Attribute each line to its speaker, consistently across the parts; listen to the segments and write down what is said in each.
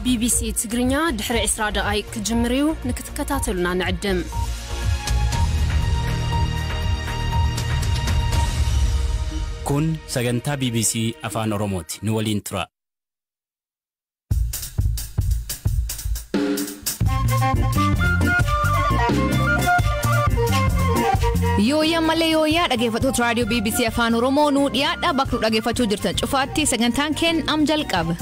Speaker 1: ቢቢሲ ትግርኛ ድሕሪ 20 ደቓይቅ ክጅምር እዩ። ንክትከታተሉና ንዕድም።
Speaker 2: Kun sagantaa BBC Afaan Oromooti. Nu waliin tura.
Speaker 3: Yooyyaa malee yooyyaa, dhaggeeffattoota raadiyoo BBC Afaan Oromoo, nuu dhiyaadha. Bakka nu dhaggeeffachuu jirtan cufaatti sagantaan keen am jalqaba.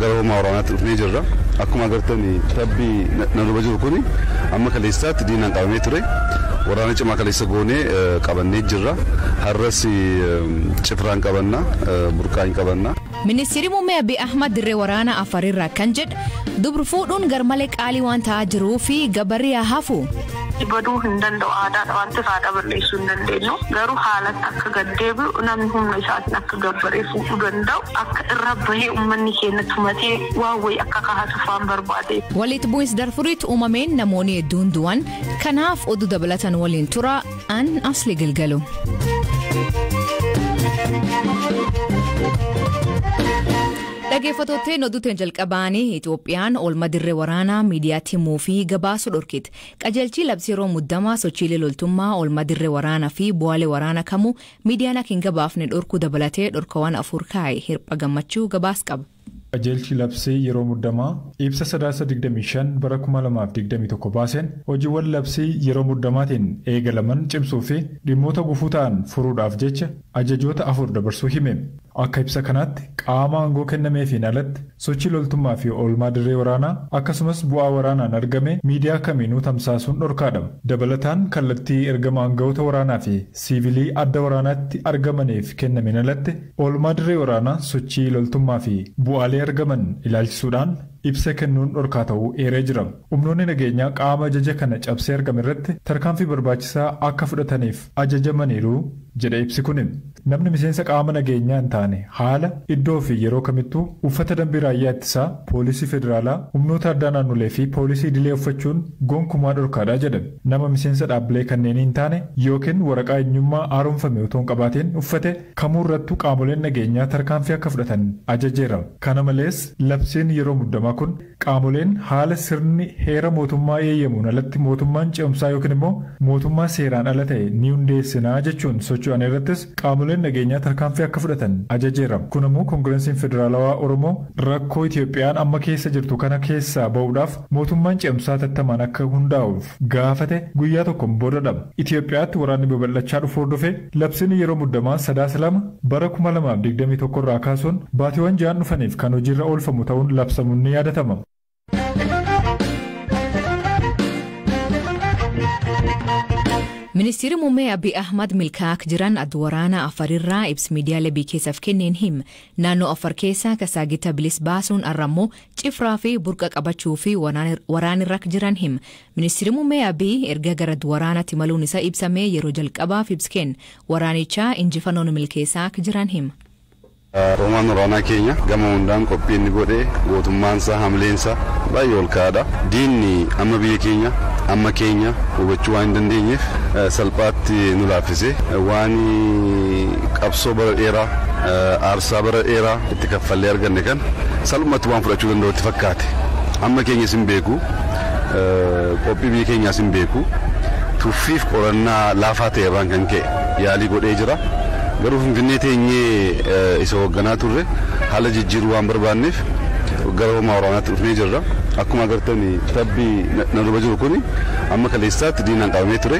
Speaker 4: Gara hoomaa waraanaatti dhufnee jirra. Akkuma agartan, tabbi na duuba jiru kuni amma kaleessaatti diinaan qabamee ture. Waraana cimaa kaleessa goonee qabannee jirra. Har'as Cifraan qabanna, Burqaan qabanna.
Speaker 3: Ministeerri muummee Abiy Ahmad dirree waraanaa Afarirraa kan jedhe, dubru fuudhuun garmalee qaalii waan ta'aa jiruu fi gabarri haa hafu.
Speaker 5: Baduu hin danda'u, aadaadha waan ta'eef aadaa balleessuu hin dandeenyu. Garuu haalatti akka gaddeebi'u, namni humna isaatiin akka gabbaree fuudhuu danda'u, akka irra bahee uummanni keenya tumatee waan wayii akka kaa'atuuf waan barbaade.
Speaker 3: Walitti bu'iinsi Darfuriitti uumameen namoonni hedduun du'an. Kanaaf oduu dabalatan waliin tura. An Asli Gilgalu. Dhaggeeffattootni, oduuteen jalqabaanii, Itoophiyaan oolma dirree waraanaa miidiyaatti himuu fi gabaasuu dhorkite. Qajeelchi labsii yeroo muddamaa sochiilee loltummaa, oolma dirree waraanaa fi bu'aalee waraanaa kamuu miidiyaan akka hin gabaafne dhorkuu dabalatee dhorkawwan afur kaa'e. Hirpha Gammachuu gabaas qaba.
Speaker 6: Qajeelchi labsii yeroo muddamaa ibsa Sadaasa 25 bara 2021 baaseen, hojiiwwan labsii yeroo muddamaatiin eegalaman cimsuu fi dhimmoota gufuu ta'an furuudhaaf jecha ajajoota afur dabarsuu hime. Akka ibsa kanaatti, qaama aangoo kennameefiin alatti sochii loltummaa fi oolmaa dirree waraanaa, akkasumas bu'aa waraanaan argame miidiyaa kamiinuu tamsaasuun dhorkaadha. Dabalataan, kallattii ergama aangawoota waraanaa fi siivilii adda waraanaatti argamaniif kennameen alatti oolmaa dirree waraanaa, sochii loltummaa fi bu'aalee argaman ilaalchisuudhaan ibsa kennuun dhorkaa ta'uu eeree jira. Humnoonni nageenyaa qaama ajaja kana cabsee argame irratti tarkaanfii barbaachisaa akka fudhataniif ajajamaniiru jedha ibsi kun. Namni miseensa qaama nageenyaa hin taane haala, iddoo fi yeroo kamittuu uffata dambii raayyaa ittisaa, poolisii federaalaa, humnoota addaa naannolee fi poolisii idilee uffachuun gonkumaa dhorkaadha jedha. Nama miseensa dhaabbilee kanneenii hin taane yookiin waraqaa eenyummaa haaromfame otoo hin qabaatiin uffate kamuu irrattuu qaamoleen nageenyaa tarkaanfii akka fudhatan ajajeera. Kana malees, labsiin yeroo muddamaa kun qaamoleen haala sirni heera mootummaa eeyyamuun alatti mootummaan ce'umsaa yookiin immoo mootummaa seeraan ala ta'e ni hundeessinaa jechuun socho'an irrattis qaamoleen nageenyaa tarkaanfii akka fudhatan ajajeera. Kun immoo Koongireensiin Federaalawaa Oromoo rakkoo Itoophiyaan amma keessa jirtu kana keessaa ba'uudhaaf mootummaan ce'umsaa tattamaan akka hundaa'uuf gaafate guyyaa tokkoon boodadha. Itoophiyaatti waraanni babal'achaa dhufu hordofee labsiin yeroo muddamaa Sadaasa 2 bara 2021 irraa kaasuun baatiiwwan 6 dhufaniif kan hojiirra oolfamu ta'uun labsamuun ni yaadatama.
Speaker 3: Ministeerri muummee Abiy Ahmad milkaa'aa jiran adda waraanaa Afarirraa ibsa miidiyaalee biyya keessaaf kenneen hima. Naannoo Afar keessa Kasaagita bilis baasuun, har'ammoo Cifraa fi Burqa qabachuu fi waraanirra jiran hima. Ministeerri muummee Abiy erga gara waraanaatti imaluun isaa ibsamee yeroo jalqabaaf ibsa kenne. Waraanichaa injifannoon milkeessaa jiran hima.
Speaker 4: Hoomaan waraanaa keenya gama hundaan qophii inni godhee, gootummaansaa, hamleensaa baay'ee ol ka'aadha. Diinni amma biyya keenya, amma keenya hubachuu waan hin dandeenyeef salphaatti nu laaffise. Waan qabsoo bara dheeraa, aarsaa bara dheeraa itti kaffallee arganne kan salphumatti waan fudhachuu danda'u itti fakkaate. Amma keenyas hin beeku, qophii biyya keenyaas hin beeku. Tuffiif qorannaa laafaa ta'e irraan kan ka'e yaalii godhee jira. Garuu Finfinnee teenyee isa hoogganaa turre haala jijjiiruu waan barbaanneef gara hoomaa waraanaatti dhufnee jirra. Akkuma agartan, tabbi na duuba jiru kuni amma kaleessaatti diinaan qabamee ture.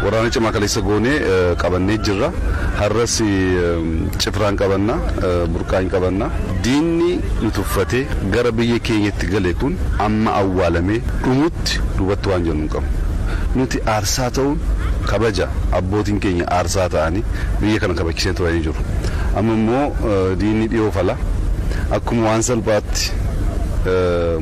Speaker 4: Waraana cimaa kaleessa goonee qabannee jirra. Har'as Cifraan qabanna, Burqaan qabanna. Diinni nu tuffatee gara biyya keenyatti gale kun amma awwaalamee dhumutti duubatti waan jennu hin qabu. Nuti aarsaa ta'uun kabaja, abbootiin keenya aarsaa ta'anii biyya kana kabachisee turanii jiru. Amma immoo diinni dhiyoo fala akkuma waan salphaatti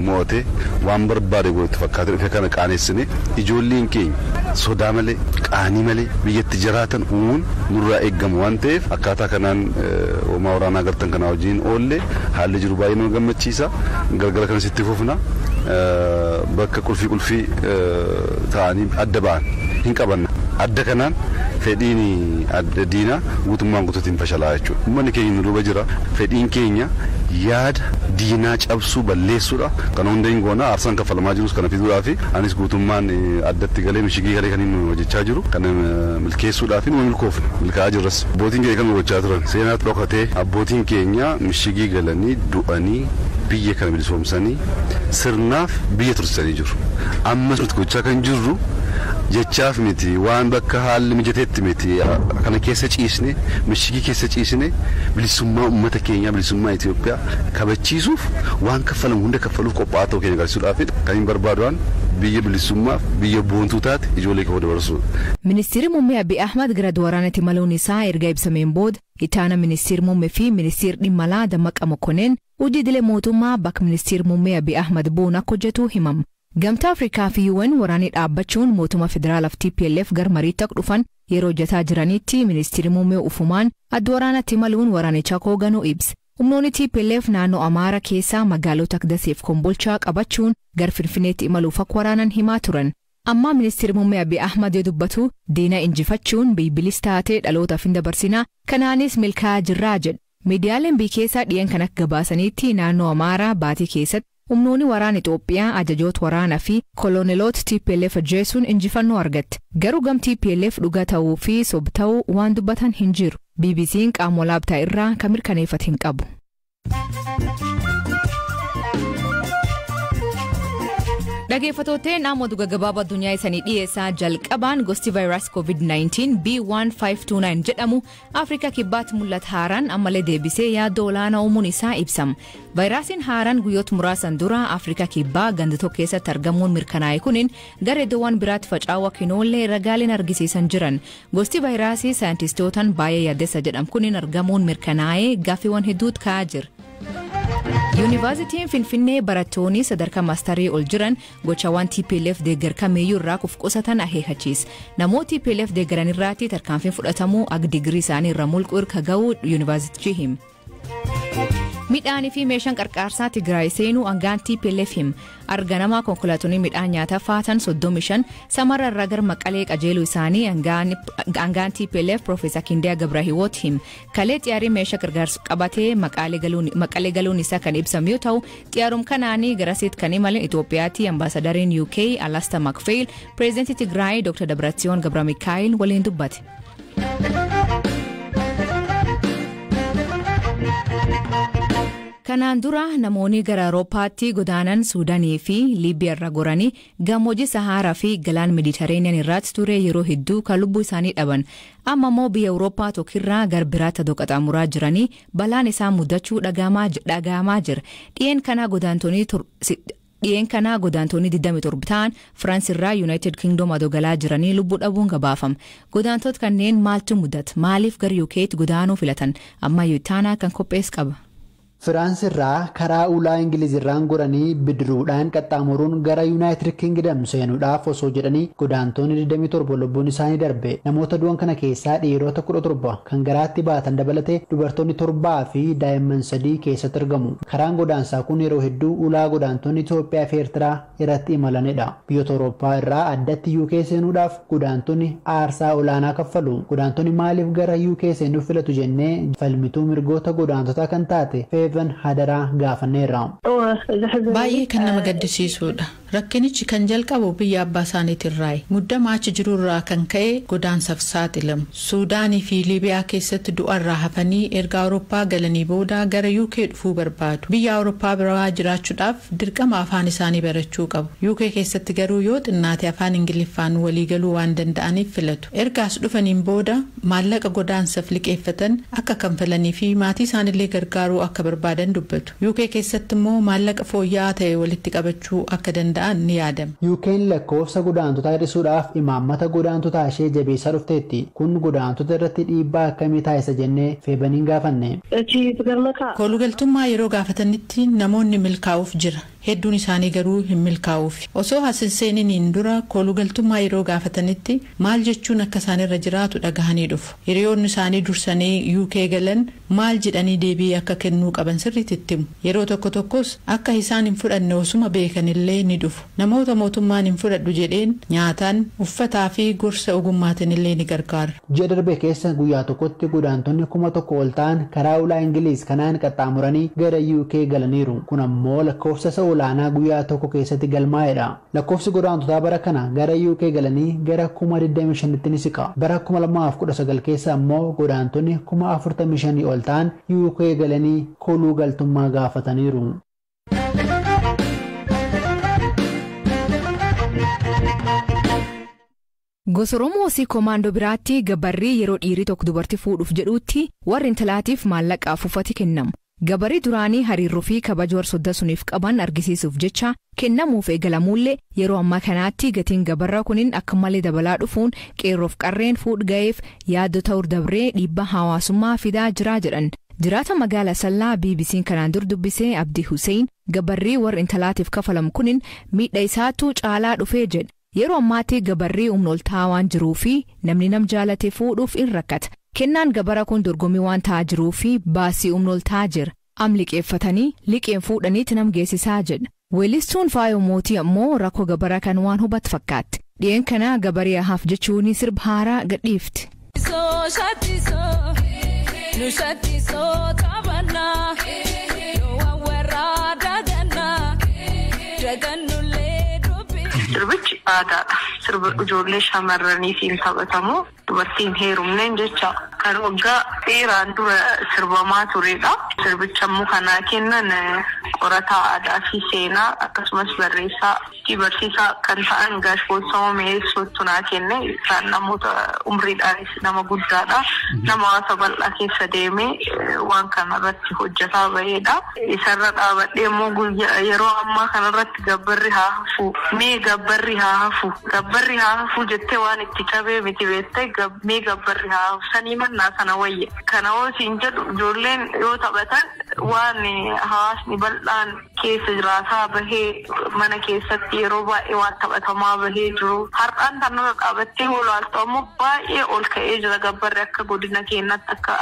Speaker 4: mo'atee waan barbaade godhatu fakkaatee dhufe kana qaaneessine, ijoolleen keenya sodaa malee, qaanii malee biyyatti jiraatan uumuun nurraa eeggamu waan ta'eef, akkaataa kanaan hoomaa waraanaa agartan kanaa wajjin oolle. Haalli jiru baay'ee nama gammachiisa. Galgala kanas itti fufna. Bakka qulfii qulfii ta'anii adda ba'an hin qabanna. Adda kanaan fedhiin adda diinaa guutummaan guutuutiin fashalaa jechuudha. Uummanni keenya nu duuba jira. Fedhiin keenya yaada diinaa cabsuu balleessuudha. Kana hunda hin goona aarsaan kaffalamaa jirus kana fiduudhaaf anis guutummaan addatti galee mishigii galee kan inni hojjechaa jiru kana milkeessuudhaaf nu milkoofne milkaa'aa jirras. Abbootiin keenya kan gochaa turan seenaatti dhokatee abbootiin keenya mishigii galanii du'anii biyya kana bilisoomsanii sirnaaf biyya tursanii jiru. Ammas nuti gochaa kan jirru jechaaf miti waan bakka haalli mijateetti miti kana keessa ciisne mishigii keessa ciisne bilisummaa uummata keenyaa bilisummaa Itoophiyaa kabachiisuuf waan kaffalamu hunda kaffaluuf qophaa'aa ta'uu keenya agarsiisuudhaaf kan hin barbaadu'an biyya bilisummaaf biyya boontuu taate ijoollee koo dabarsuudha.
Speaker 3: Ministeerri muummee Abiy Ahmad gara waraanatti maluun isaa erga ibsameen booda ittaana ministeerri muummee fi ministeerri dhimma alaa Dammaqa Mokoneen hojii idilee mootummaa bakka ministeerri muummee Abiy Ahmad bu'uun akka hojjetu himama. Gamtaa Afrikaa fi UN waraanni dhaabbachuun mootummaa federaalaaf TPLF gara mariitti akka dhufan yeroo hojjetaa jiranitti ministeerri muummee ufumaan adda waraanatti maluun waraanicha hooganuu ibsa. Humnoonni TPLF naannoo Amaaraa keessaa magaalota akka Daseef Kombolchaa qabachuun gara Finfinneetti imaluuf akka waraanan himaa turan. Ammaa ministeerri muummee Abiy Ahmad yoo dubbatu diina injifachuun biibilis taatee dhalootaaf hin dabarsinaa kanaanis milkaa'aa jirraa jedhu. Miidiyaaleen biyya keessaa dhiyan kan akka gabaasanitti naannoo Amaaraa baatii keessatti humnoonni waraana Itoophiyaa ajajoota waraanaa fi koloneloota TPLF ajjeesuun injifannoo argatte. Garuu gam TPLF dhugaa ta'uu fi sob ta'uu waan dubbatan hin jiru. BBC'n qaama laabtaa irraa kan mirkaneeffate hin qabu. Dhaggeeffattootni amma gabaabaa addunyaa isaanii dhiyeessaa jalqabaan gosti vaayirasii COVID-19 B1529 jedhamu Afrikaa kibbaatti mul'ata haaraan ammallee deebisee yaaddoo olaanaa uumuun isaa ibsama. Vaayirasiin haaraan guyyoota muraasan dura Afrikaa kibbaa ganda tokko keessatti argamuun mirkanaa'e kunin gara iddoowwan biraatti faca'uu akka hin oolle ragaaleen argisiisan jiran. Gosti vaayirasii saayintistootaan baay'ee yaaddessa jedhamu kunin argamuun mirkanaa'ee gaaffiiwwan hedduutu ka'aa jira. Yuunivarsiitiin Finfinnee barattoonni sadarkaa maastarii ol jiran gochawwan TPLF deeggar kamiyyuu irraa of qusatan akeekkachiisa. Namoota TPLF deeggaran irratti tarkaanfiin fudhatamuu akka digirii isaanii irra mulqu irka ga'uu yuunivarsiitichi hima. Midhaanii fi meeshaan qarqaarsaa Tigraay seenuu hangaan TPLF hima. Arganamaa konkolaattonni midhaan nyaataa faatan 35 Samara irraa gara Maqalee qajeeluu isaanii hangaan TPLF Profeesar Kindiyaa Gabrahiwoot hima. Kalee xiyyaarri meeshaa gargaarsu qabatee Maqalee galuun isaa kan ibsamu yoo ta'u xiyyaarum kanaanii garasitti kan imalan Itoophiyaatti ambaasadariin UK Alastair McPhail pireezidantii Tigraay Dr. Dabratsiyoon Gabramikaayil waliin dubbate. Kanaan dura namoonni gara Awurooppaatti godaanan Suudaanii fi Liibiyaa irra goranii gammoojjii Saharaa fi Galaan Meeditiraaniyaan irratti ture yeroo hedduu kan lubbuu isaanii dhaban. Amma immoo biyya Awurooppaa tokkorraa gara biraatti qaxxaamuraa jiranii balaan isaan mudachuu dhaga'amaa jira. Dhiyeenya kanaa godaantonni 27 ta'an Firaans irraa Yuunaayitid Kingdom adoo galaa jiranii lubbuu dhabuun gabaafama. Godaantota kanneen maaltu mudata? Maaliif gara UK'tti godaanuu filatan? Ammayyuu Itaanaa kan qopheesse qaba.
Speaker 7: Firaans irraa karaa ulaa Ingiliz irraan goranii bidiruudhaan qaxxaamuruun gara Yuunaayitid Kingdom seenuudhaaf osoo jedhanii godaantonni 27 lubbuun isaanii darbe. Namoota du'an kana keessaa dhiirota 17 kan garaatti baatan dabalatee dubartoonni 7 fi daa'imman 3 keessatti argamu. Karaan godaansaa kun yeroo hedduu ulaa godaantonni Itoophiyaa fi Eertiraa irratti imalanidha. Biyyoota Awurooppaa irraa addatti UK seenuudhaaf godaantonni aarsaa olaanaa kaffalu. Godaantonni maaliif gara UK seenuuf filatu jennee falmituu mirgoota godaantotaa kan taate Hadaraa gaafanneerra.
Speaker 8: Baay'ee kan nama gaddisiisudha. Rakkinichi kan jalqabu biyya abbaa isaaniitirraayi. Muddama achi jirurraa kan ka'e godaansaaf saaxilamu. Suudaanii fi Liibiyaa keessatti du'arraa hafanii erga Awurooppaa galanii booda gara UK dhufuu barbaadu. Biyya Awurooppaa biraa jiraachuudhaaf dirqama afaan isaanii barachuu qabu. UK keessatti garuu yoo xinnaate afaan Ingiliffaan waliigaluu waan danda'aniif filatu. Ergaas dhufaniin booda maallaqa godaansaaf liqeeffatan akka kanfalanii fi maatii isaanillee gargaaruu akka barbaadan dubbatu. UK keessatti immoo maallaqa fooyya'aa ta'e walitti qabachuu akka danda'an ni yaadama.
Speaker 7: UK'n lakkoofsa godaantotaa hir'isuudhaaf imaammata godaantotaa ishee jabeessaa dhufteetti. Kun godaantota irratti dhiibbaa akkamii taasisa jennee Feebaniin gaafanne.
Speaker 8: Koolugaltummaa yeroo gaafatanitti namoonni milkaa'uuf jira. Hedduun isaanii garuu hin milkaa'uuf. Osoo as hin seeniniin dura koolugaltummaa yeroo gaafatanitti maal jechuun akka isaanirra jiraatu dhagahanii dhufu. Hiriyoonni isaanii dursanii UK galan maal jedhanii deebii akka kennuu qaban sirriitti himu. Yeroo tokko tokkos akka isaan hin fudhanne osuma beekanillee ni dhufu. dhufu. Namoota mootummaan hin fudhadhu jedheen nyaataan, uffataa fi gorsa ogummaatiin illee ni gargaara.
Speaker 7: Ji'a darbe keessa guyyaa tokkotti godaantonni 1000 ol ta'an karaa ulaa Ingiliiz kanaan qaxxaamuranii gara UK galaniiru. Kun ammoo lakkoofsa isa olaanaa guyyaa tokko keessatti galmaa'edha. Lakkoofsi godaantotaa bara kana gara UK galanii gara 25,000tti ni siqa. Bara 2019 keessa ammoo godaantonni 45,000 ol ta'an UK galanii kooluu galtummaa gaafataniiru.
Speaker 3: Gosa Oromoo si komaandoo biraatti gabarrii yeroo dhiirri tokko dubartii fuudhuuf jedhutti warri intalaatiif maallaqaaf uffati kennamu. Gabarri duraanii hariiroo fi kabaja warra sodda suniif qaban argisiisuuf jecha kennamuuf eegalamuullee yeroo ammaa kanaatti gatiin gabarraa kunin akka malee dabalaa dhufuun qeerroof qarreen fuudh ga'eef yaaddoo ta'uu dabree dhiibbaa hawaasummaa fidaa jiraa jedhan. Jiraata magaala Sallaa BBC'n kanaan dur dubbisee Abdii Hussein gabarrii warra intalaatiif kafalamu kunin miidha isaatu caalaa dhufee jedha. Yeroo ammaatti gabarrii humna ol ta'aa waan jiruu fi namni nam jaalate fuudhuuf in rakkata. Kennaan gabara kun dorgommii waan ta'aa jiruu fi baasii humna ol ta'aa jira. Am liqeeffatanii liqeen fuudhaniitti nam geessisaa jedha. Weellistuun Faayoo Mootii ammoo rakkoo gabara kan waan hubatu fakkaatti. Dhi'een kana gabarii haaf jechuun sirba haaraa gadhiifti.
Speaker 5: Sirbichi aadaadha. Sirba ijoollee shamarraniitiin taphatamu dubartiin heerumneen jecha kan waggaa dheeraan dura sirbamaa turedha. Sirbicha immoo kanaa kennan qorataa aadaa fi seenaa akkasumas barreessaa fi barsiisaa kan ta'an Gaash Boonsamoo Mi'eessootu naa kenne. Isaan namoota umriidhaanis nama guddaadha. Nama hawaasa bal'aa keessa deemee waan kanarratti hojjetaa bahedha. Isarra dhaabadhee immoo guyyaa yeroo ammaa kanarratti gabbarri haa hafu, mee gabbarri haa hafu, gabbarri haa hafu jettee waan itti cabee miti beektee mee gabbarri haa hafu sanii mannaa sana wayya. Kana hoo siin jedhu ijoolleen yoo taphatan waan hawaasni bal'aan keessa jiraataa bahee mana keessatti yeroo baay'ee waan taphatamaa bahee jiru. Har'aan tanarra dhaabattee olaaltu ammoo baay'ee ol ka'ee jira gabbarri akka godina keenyatti akka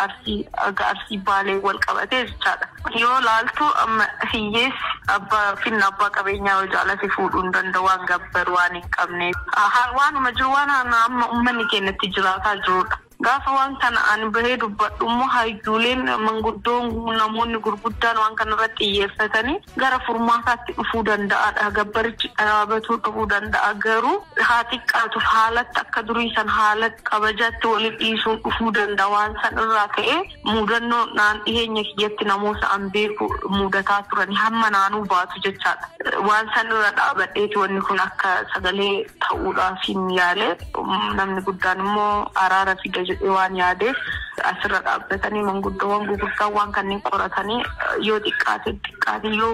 Speaker 5: arsii baalee wal qabatee jechaadha. Yoo laaltu amma hiyyeessi abbaa finna abbaa qabeenyaa yoo jaalate fuudhuu hin danda'u waan gabbaru waan hin qabneef. Waanuma jiru waan amma uummanni keenyatti jiraataa jirudha. Gaafa waan kana ani bahee dubbadhu immoo hayyuuleen manguddoon namoonni gurguddaan waan kanarratti xiyyeeffatanii gara furmaataatti dhufuu danda'aadha. Gabbarichi dhaabatuu dhufuu danda'a. Garuu haa xiqqaatuuf haalatti akka durii san haalatti kabajaatti waliin dhiisuun dhufuu danda'a. Waan san irraa ka'ee mudannoo naan dhiyeenya kiyyatti namoota an beeku mudataa turan hamma naanuu baatu jechaadha. Waan san irra dhaabadheeti wanni kun akka sagalee ta'uudhaaf hin yaale. Namni guddaan immoo araara fida jedhee waan yaadeef asirra dhaabbatanii manguddoowwan gurguddaan waan kanneen qoratanii yoo xiqqaate xiqqaate yoo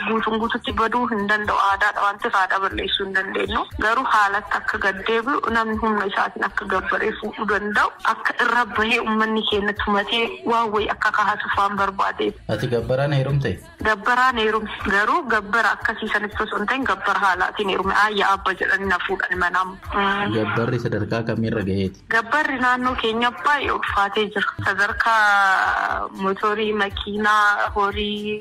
Speaker 5: guutuun guututti baduu hin danda'u. Aadaadha waan ta'eef aadaa balleessuu hin dandeenyu. Garuu haalatti akka gaddeebi'u namni humna isaatiin akka gabbaree fuudhuu danda'u akka irra bahee uummanni keenya tumatee waan wayii akka kaasuuf waan barbaadeef.
Speaker 9: Ati gabbaraan heerumte?
Speaker 5: Gabbaraan heerume garuu gabbara akkasii sanitti osoo hin ta'in gabbara haalaatiin heerume ayya abba jedhanii na fuudhan manamu.
Speaker 9: Gabbarri sadarkaa kamiirra gaheeti?
Speaker 5: Gabbarri naannoo keenya baay'ee ulfaatee jira. Sadarkaa motorii, makiinaa, horii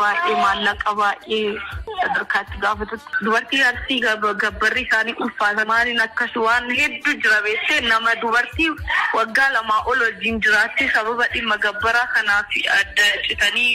Speaker 5: baay'ee maallaqa baay'ee sadarkaatti gaafatutti. Dubartii arsii gabbarri isaanii ulfaata maaliin akkas waan hedduu jira beektee nama dubartii waggaa 2 ol wajjin jiraatti sababa dhimma gabbaraa kanaaf adda citanii.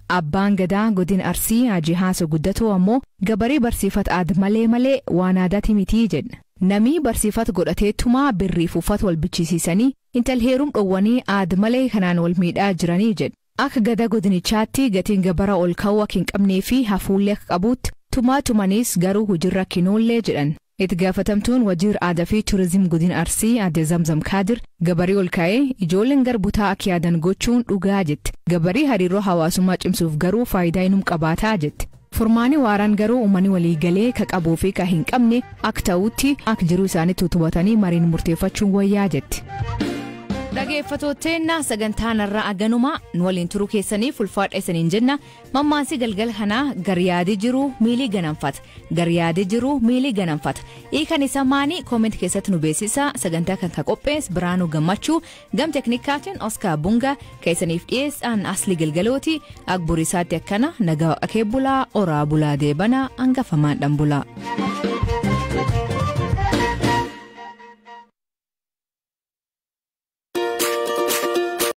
Speaker 3: Abbaan Gadaa godina Arsii Hajii Haasoo Guddatoo ammoo gabaree barsiifata aad malee malee waan aadaati mitii jedha. Namni barsiifata godhateetumaa birriif uffata wal bichisiisanii intal heerum dhoowwanii aad malee kanaan wal miidhaa jiranii jedha. Akka gada godinichaatti gatiin gabara ol ka'uu akka hin qabnee fi hafuullee akka qabuutti tumaa tumanis garuu hojiirra kinoollee jedhan. Itti gaafatamtuun wajiir aadaa fi turizimii godina Arsii Aadde Zamzam Kaadir gabarii ol ka'ee ijoolleen garbutaa akka yaadan gochuun dhugaa jetti. Gabarii hariiroo hawaasummaa cimsuuf garuu faayidaa inum qabaataa jetti. Furmaani waaraan garuu uummanni waliigalee ka qabuu fi ka hin qabne akka ta'utti akka jiruu isaaniitti utubatanii mariin murteeffachuun wayyaa jetti. Dhageeffattooteenna, sagantaan irraa aganuma. Nu waliin turuu keessaniif ulfaadha isaniin jenna. Mammaansi galgal kanaa: "Garyaadii jiru miilii ganamfata, garyaadii jiru miilii ganamfata." Hiikan isa maanii? Comment keessatti nu beeksisa. Sagantaa kan ka qophees Biraanuu Gammachuu, gam teknikaatiin Oskaar Bunga, keessaniif dhiyeessaan Asli Galgalooti. Akburiisaatti akkana nagaa akee bulaa, oraa bulaa, deebanaa hangafamaan dhan bulaa.